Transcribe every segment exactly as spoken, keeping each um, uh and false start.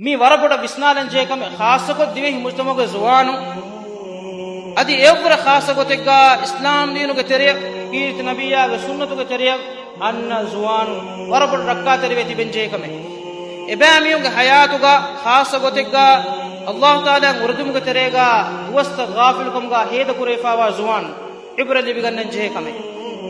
މީ ވަރަށް ބޮޑަށް ވިސްނާލަން ޖެހޭ ކަމެއް، ޚާއްޞަކޮށް ދިވެހި މުޖްތަމަޢުގެ ޒުވާނުން. އަދި އެއަށްވުރެ ޚާއްޞަ ގޮތެއްގާ އިސްލާމް ދީނުގެ ތެރެއަށް، ކީރިތި ނަބިއްޔާގެ ސުންނަތުގެ ތެރެއަށް އަންނަ ޒުވާނުން ވަރަށް ބޮޑަށް ރައްކާތެރިވެ ތިބެން ޖެހޭ ކަމެއް. އެބައިމީހުންގެ ޙަޔާތުގާ ޚާއްޞަ ގޮތެއްގާ ﷲ ތަޢާލާ އުރެދުމުގެ ތެރޭގާ ދުވަސްތައް ޣާފިލުކަމުގާ ހޭދަކުރެވިފާވާ ޒުވާނުން ޢިބްރަތް ލިބިގަންނަން ޖެހޭ ކަމެއް.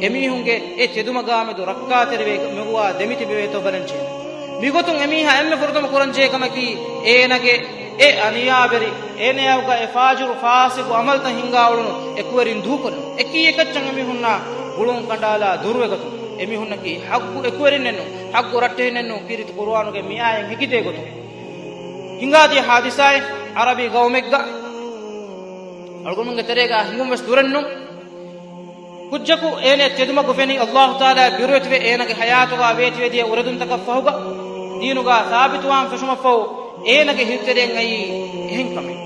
އެމީހުންގެ އެ ތެދުމަގާމެދު ރައްކާތެރިވެ މެގުވާ ދެމިތިބެވޭތޯ ބަލަން ޖެހޭނެ. މިގޮތުން އެމީހާ އެންމެ ފުރަތަމަ ކުރަން ޖެހޭ ކަމަކީ، އޭނަގެ އެ އަނިޔާވެރި، އޭނަޔާގެ އެ ފާޖިރު ފާސިގު ޢަމަލުތައް ހިންގާ އުޅުނު އެކުވެރިން ދޫކުރުން. އެކީ އެކައްޗަށް އެމީހުންނާ ގުޅުން ކަނޑާލާ ދުރުވެގަތުން. އެމީހުންނަކީ ޙައްޤު އެކުވެރިންނެއްނު، ޙައްޤު ރައްޓެހިންނެއްނު، ކީރިތި ޤުރުއާނުގެ މިއާޔަތް ހެކިދޭ ގޮތުން. ހިނގާދިޔަ ޙާދިސާއެއް، ޢަރަބި ގައުމެއްގަ އަޅުގަނޑުމެންގެ ތެރޭގާ ހިނގުން ވެސް ދުރެއްނު. ކުއްޖަކު އޭނަ ތެދުމަގު ފެނި ﷲ ތަޢާލާ ބިރުވެތިވެ އޭނަގެ ޙަޔާތުގާ ވޭތިވެދިޔަ އުރެދުންތަކަށް ފަހުގަ، ދީނުގާ ސާބިތުވާން ފެށުމަށްފަހު، އޭނަގެ ހިތުތެރެއަށް އައީ އެހެން ކަމެއް.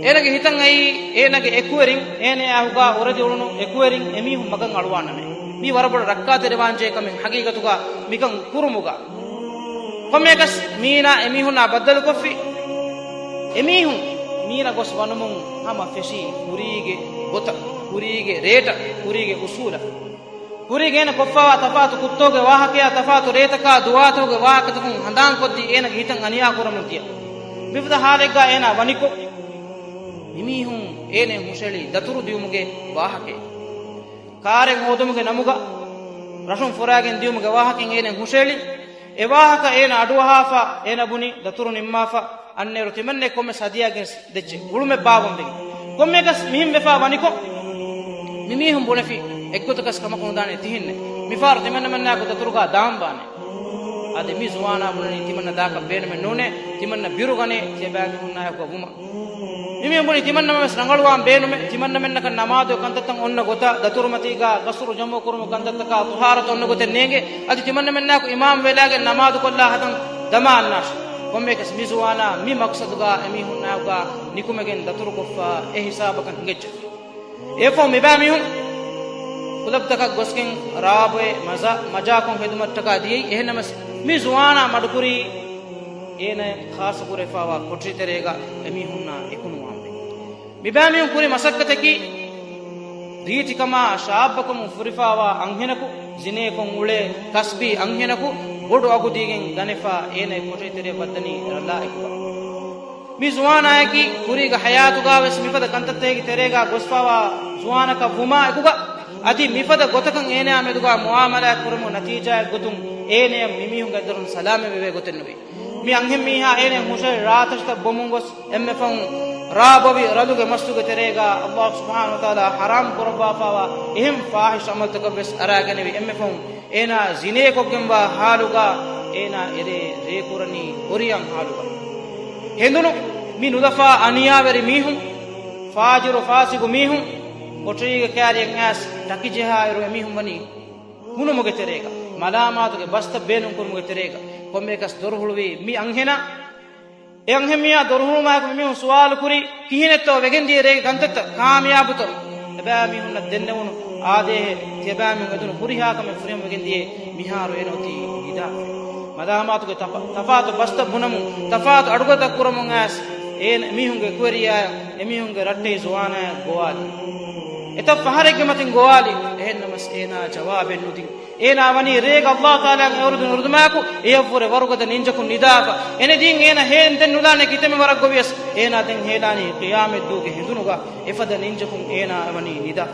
އޭނަގެ ހިތަށް އައީ އޭނަގެ އެކުވެރިން، އޭނަޔާ ހުގާ އުރެދި އުޅުނު އެކުވެރިން އެމީހުން މަގަށް އަޅުވާނަމޭ. މީ ވަރަށް ބޮޑަށް ރައްކާތެރިވާންޖެހޭ ކަމެއް ޙަޤީޤަތުގާ މިކަން ކުރުމުގަ. ކޮންމެއަކަސް މީނާ އެމީހުންނާ ބައްދަލުކޮށްފި. އެމީހުން މީނަ ގޮސް ވަނުމުން ހަމަ ފެށީ ކުރީގެ ގޮތަށް، ކުރީގެ ރޭޓަށް، ކުރީގެ އުސޫލަށް. ކުރީގެ އޭނަ ކޮށްފާވާ ތަފާތު ކުށްތަކުގެ ވާހަކަޔާ ތަފާތު ރޭތަކާ ދުވާތަކުގެ ވާހަކަތަކުން ހަނދާންކޮށްދީ އޭނަގެ ހިތަށް އަނިޔާ ކުރަމުން ދިޔަ. މިފަދަ ޙާލެއްގާ އޭނާ ވަނިކޮށް، މިމީހުން އޭނަ ހުށައެޅީ ދަތުރު ދިޔުމުގެ ވާހަކައެއް. ކާރެއް ހޯދުމުގެ ނަމުގަ ރަށުން ފުރާގެން ދިޔުމުގެ ވާހަކައިން އޭނަ ހުށައެޅި. އެ ވާހަކަ އޭނަ އަޑުއަހާފަ، އޭނަ ބުނި، ދަތުރު ނިންމާފަ، އަންނައިރު ތިމަންނަ ކޮންމެސް ހަދިޔާގެން ދެއްޗެ ގުޅުމެއް ބާވަންވެގެން. ކޮންމެއަކަސް މިހެން ވެފަ ވަނިކޮށް، މިމީހުން ބުނެފި، އެއްގޮތަކަސް ކަމަކު ނުދާނެ ތިހެންނެއް. މިފަހަރު ތިމަންނަމެންނާއެކު ދަތުރުގާ ދާންވާނެ. އަދި މި ޒުވާނާ ބުނަނީ ތިމަންނަ ދާކަށް ބޭނުމެއް ނޫނޭ، ތިމަންނަ ބިރުގަނޭ ތިޔަބައިމީހުންނާއެކު ވުމަށް. މިމީހުން ބުނި ތިމަންނަމެން ވެސް ރަނގަޅުވާން ބޭނުމޭ، ތިމަންނަމެންނަކަށް ނަމާދު ކަންތައްތައް އޮންނަ ގޮތާ، ދަތުރުމަތީގާ ގަސްރު ޖަމުކުރުމު ކަންތައްތަކާ، ޠަހާރަތު އޮންނަ ގޮތެއް ނޭނގޭ. އަދި ތިމަންނަމެންނާއެކު އިމާމް ވެލާގެން ނަމާދު ކޮށްލާ ހަދަން ދަމާ އަންނާށި. ކޮންމެއަކަސް މި ޒުވާނާ މި މަޤްޞަދުގާ އެމީހުންނާއެކުގާ ނިކުމެގެން ދަތުރުކޮށްފަ އެ ހިސާބަކަށް ހިނގައްޖެ. އެފަހު މިބައިމީހުން ކުލަބްތަކަށް ގޮސްގެން ރާބޮއެ މަޖާ، މަޖާކޮށް ހެދުމަށްޓަކާ ދިޔައީ. އެހެންނަމަސް މި ޒުވާނާ މަޑުކުރީ އޭނަ ޚާއްޞަކުރެފާވާ ކޮޓަރި ތެރޭގަ އެމީހުންނާ އެކުނުވާންވެ. މިބައިމީހުން ކުރި މަސައްކަތަކީ ރީތިކަމާ ޝާއްބަކަމުން ފުރިފާވާ އަންހެނަކު، ޒިނޭކޮށް އުޅޭ ކަސްބީ އަންހެނަކު ބޮޑު އަގު ދީގެން ގަނެފާ އޭނަ ކޮޓަރި ތެރެއަށް ވައްދަނީ ރަލާއެކުގަ. މި ޒުވާނާއަކީ ކުރީގެ ޙަޔާތުގާވެސް މިފަދަ ކަންތައްތަކެއްގެ ތެރޭގާ ގޮސްފާވާ ޒުވާނަކަށް ވުމާ އެކުގަ، އަދި މިފަދަ ގޮތަކަށް އޭނަޔާ މެދުގާ މުޢާމަލާތް ކުރުމުގެ ނަތީޖާއެއް ގޮތުން އޭނަޔަށް މިމީހުންގެ އަތްދަރުން ސަލާމަތްވެވޭ ގޮތެއްނުވޭ. މި އަންހެންމީހާ އޭނަ ހުށައެޅި ރާތަށިތައް ބޮމުން ގޮސް، އެންމެ ފަހުން ރާ ބޮވި ރަލުގެ މަސްތުގެ ތެރޭގާ ﷲ ސުބްޙާނަހޫ ވަތަޢާލާ ޙަރާމް ކުރައްވާފާވާ އެހެން ފާޙިޝް ޢަމަލުތަކަށްވެސް އަރާގެނެވި. އެންމެ ފަހުން އޭނާ ޒިނޭކޮށްގެންވާ ޙާލުގަ، އޭނާ އެރޭ ރޭ ކުރަނީ ހުރިހާ ޙާލުގަ. ހެނދުނު މި ނުލަފާ އަނިޔާވެރި މީހުން، ފާޖިރު ފާސިގު މީހުން، ކޮޓަރީގެ ކައިރިއަށް އައިސް ޓަކިޖަހާއިރު އެމީހުން ވަނީ ހުނުމުގެ ތެރޭގަ، މަލާމާތުގެ ބަސްތައް ބޭނުންކުރުމުގެ ތެރޭގަ. ކޮންމެއަކަސް ދޮރު ހުޅުވީ މި އަންހެނާ. އެ އަންހެންމީހާ ދޮރު ހުޅުވުމާއެކު މިމީހުން ސުވާލު ކުރީ، ކިހިނެއްތޯ ވެގެންދިޔަ ރޭގެ ކަންތައްތައް؟ ކާމިޔާބުތޯ؟ އެބައިމީހުންނަށް ދެންނެވުނު އާދޭހެއް، ތިޔަބައިމީހުން އެދުނު ހުރިހާ ކަމެއް ފުރިހަމަވެގެންދިޔައީ. މިހާރު އޭނަ އޮތީ ނިދާފަ. މަލާމާތުގެ ތަފާ، ތަފާތު ބަސްތައް ބުނަމުން، ތަފާތު އަޑުގަދަ ކުރަމުން އައިސް، އޭނަ އެމީހުންގެ އެކުވެރިޔާއަށް، އެމީހުންގެ ރައްޓެހި ޒުވާނާއަށް ގޮވާލި. އެތައް ފަހަރެއްގެ މަތިން ގޮވާލި. އެހެންނަމަސް އޭނާ ޖަވާބެއް ނުދިން. އޭނާ ވަނީ ރޭގަ ﷲ ތަޢާލާގެ އަމުރު ނުލިބުމާއެކު އެޔަށްވުރެ ވަރުގަދަ ނިންޖަކުން ނިދާފަ. އެނެދީން އޭނަ ހޭން ދެން ނުލާނެ ކިތަންމެ ވަރަށް ގޮވިޔަސް، އޭނާ ދެން ހޭލާނީ ޤިޔާމަތްދުވަހުގެ ހެނދުނުގަ. އެފަދަ ނިންޖަކުން އޭނާ ވަނީ ނިދާ.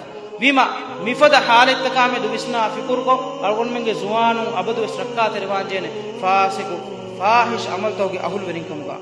ވީމާ، މިފަދަ ޙާލަތްތަކާމެދު ވިސްނާ ފިކުރުކޮށް، އަޅުގަނޑުމެންގެ ޒުވާނުން އަބަދުވެސް ރައްކާތެރިވާންޖެހޭނެ ފާސިޤު، ފާޙިޝް ޢަމަލުތަކުގެ އަހުލުވެރިންކަމުގަ.